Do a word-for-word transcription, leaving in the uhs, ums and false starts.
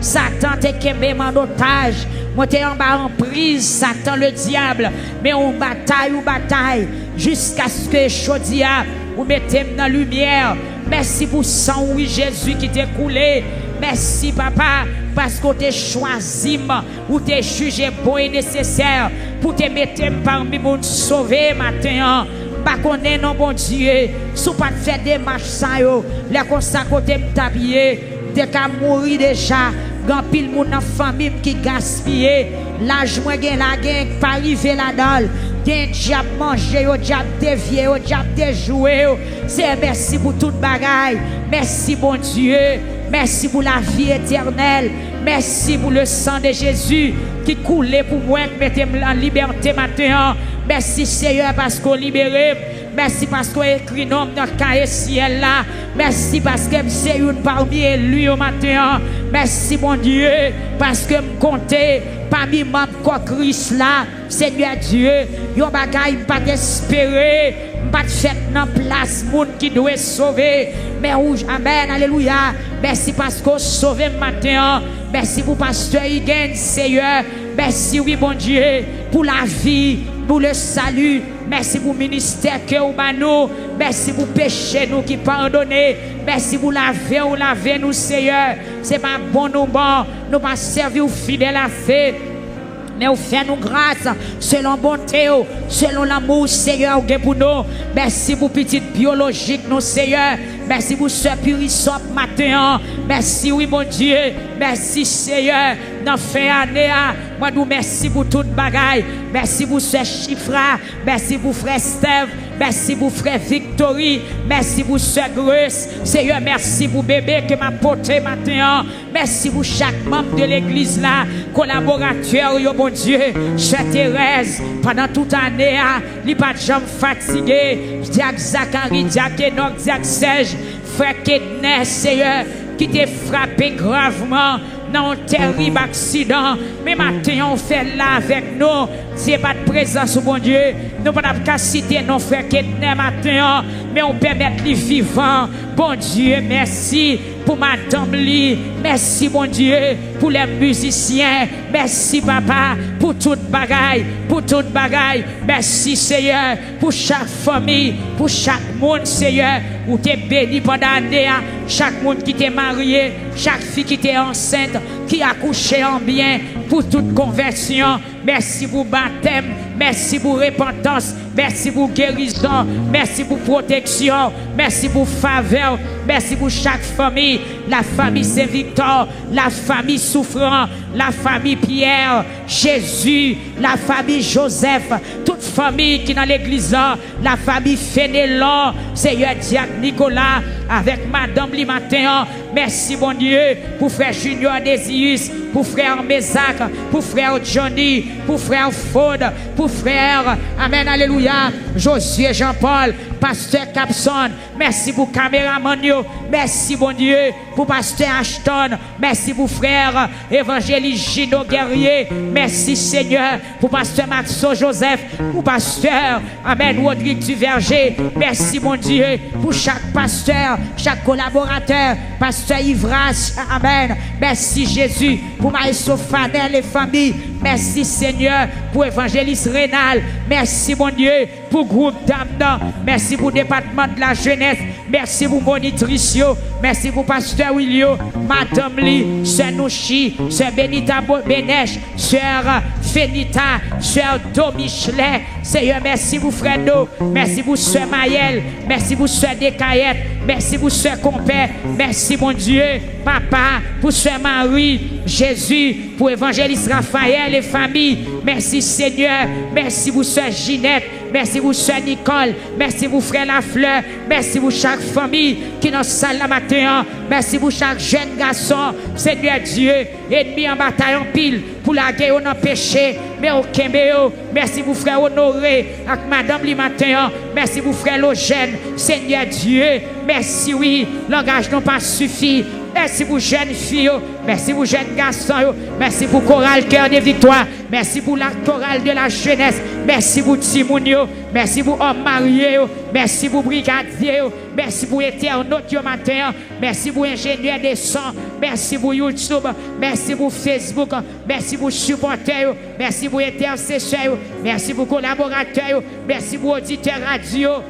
Satan te kenbe m an otaj. Mwen te anba anpriz Satan Ledyab. Men yon batay, yon batay, jiskaske jodi a, ou mete m nan limyè. Mèsi pou san w, wi, Jezi, ki te koule. Mèsi, Papa, paske w te chwazi m, ou te jije bon e nesesè pou te mete m pami moun sove maten an. M pa konnen non, Bondye, si w pa t fè demach sa yo, lè konsa kote m t ap ye, m te ka mouri deja. Gen anpil moun nan fanmi m ki gaspiye. Laj mwen gen la, gen k pa rive ladan l. Gen dyab manje yo, dyab devye yo, dyab dejwe yo. Seyè, mèsi pou tout bagay. Mèsi, Bondye. Mèsi pou lavi etènèl. Mèsi pou le san de Jezi ki koule pou mwen, k mete m an libète maten an. Mèsi, Seyè, paske w libere m. Mèsi paske w ekri non m nan kaye syèl la. Mèsi paske m se youn pami eli yo maten an. Mèsi, Bondye, paske m konte pami manm kò Kris la. Senyè Dye, yon bagay m pa t espere, m pa t fèt nan plas moun ki dwe sove. Men ou, amèn, alelouya. Mèsi paske w sove m maten an. Mèsi pou pastè Higgins, Seyè. Mèsi, wi, Bondye, pou lavi, pou le sali. Mèsi pou ministè ke w ban nou. Mèsi pou peche nou ki padone. Mèsi pou lave w lave nou, Seyè. Se pa bon nou bon, nou pa sèvi w fidèl ase. Men ou fè nou gras selon bonte w, selon lanmou w, Seyè, ou gen pou nou. Mèsi pou pitit byolojik nou, Seyè. Mèsi pou sè Pirisòp maten an. Mèsi, wi, Bondye. Mèsi, Seyè. Nan fen ane a, mwen di w mèsi pou tout bagay. Mèsi pou sè Chifra. Mèsi pou frè Stèv. Mèsi pou frè Viktori. Mèsi pou sè Grace. Seyè, mèsi pou bebe ke m ap pote maten an. Mèsi pou chak manm de legliz la, kolaboratè yo, Bondye. Sè Terèz, pandan tout ane a, li pa t janm fatige. Dyak Zakari, dyak Enòk, dyak Sèj, frè Kednè, Seyè, ki te frape gravman nan yon tèrib aksidan. Men maten an, w fè l la avèk nou. Si se pa t prezans ou, Bondye, nou pa t ap ka site non frè Kednè maten an, men w pèmèt li vivan. Bondye, mèsi pou madanm li. Mèsi, Bondye, pou lè mizisyen. Mèsi, Papa, pou tout bagay, pou tout bagay. Mèsi, Seyè, pou chak fanmi, pou chak moun, Seyè, ou te beni pandan ane a. Chak moun ki te marye, chak fi ki te ansent, ki akouche an byen, pou tout konvèsyon. Mèsi pou batèm, mèsi pou repantans, mèsi pou gerizon, mèsi pou pwoteksyon, mèsi pou favè w, mèsi pou chak fanmi, la famille Saint Victor, la famille Souffrant, la famille Pierre, Jésus, la famille Joseph, tout fanmi ki nan legliz la, la famille Fenelon, Seyè dyak Nicolas, avèk madanm li maten an, Mèsi, Bondye, pou frè Junior Desius, pou frè Mezak, pou frè Johnny, pou frè Ford, pou frè, amèn, alelouya, Josué Jean Paul, pastè Capson. Mèsi pou kameramann yo. Mèsi, Bondye, pou pastè Ashton. Mèsi pou frè evanjelis Gino Guerrier. Mèsi, Senyè, pou pastè Maxo Joseph, pou pastè, amèn, Rodrigue Duverger. Mèsi, Bondye, pou chak pastè, chak kolaboratè, pastè Ivras, amèn. Mèsi, Jezi, pou maestro Fanel e fanmi. Mèsi, Senyè, pou evanjelis Renal. Mèsi, Bondye, pou gwoup dam nan. Mèsi pou depatman de la jeunesse. Mèsi pou monitris yo. Mèsi pou pastè Wilio, madanm li, sè Nouchi, sè Benita Bo-, Benèch, sè Fenita, sè Do Michelet. Seyè, mèsi pou frè Do. Mèsi pou sè Mayèl. Mèsi pou sè Dekayèt. Mèsi pou sè Konpè. Mèsi, Bondye, Papa, pou sè Mari, Jezi, pou evanjelis Rafayèl e fanmi. Mèsi, Senyè. Mèsi pou sè Jinèt. Mèsi pou sè Nikòl. Mèsi pou frè Laflè. Mèsi pou chak fanmi ki nan sal la maten an. Mèsi pou chak jèn gason. Senyè Dye, enmi an batay anpil pou lage yo nan peche, men ou kenbe yo. Mèsi pou frè Onore ak madanm li maten an. Mèsi pou frè Lojèn. Senyè Dye, mèsi wi. Langaj nou pa sifi. Mèsi pou jèn fi yo. Mèsi pou jèn gason yo. Mèsi pou koral Cœur de Victoire. Mèsi pou la koral de la jeunesse. Mèsi pou timoun yo. Mèsi pou òm marye yo. Mèsi pou brigadye yo. Mèsi pou entènot yo maten an. Mèsi pou enjenyè de son. Mèsi pou YouTube. Mèsi pou Facebook. Mèsi pou sipòtè yo. Mèsi pou entèsesè yo. Mèsi pou kolaboratè yo. Mèsi pou oditè radyo.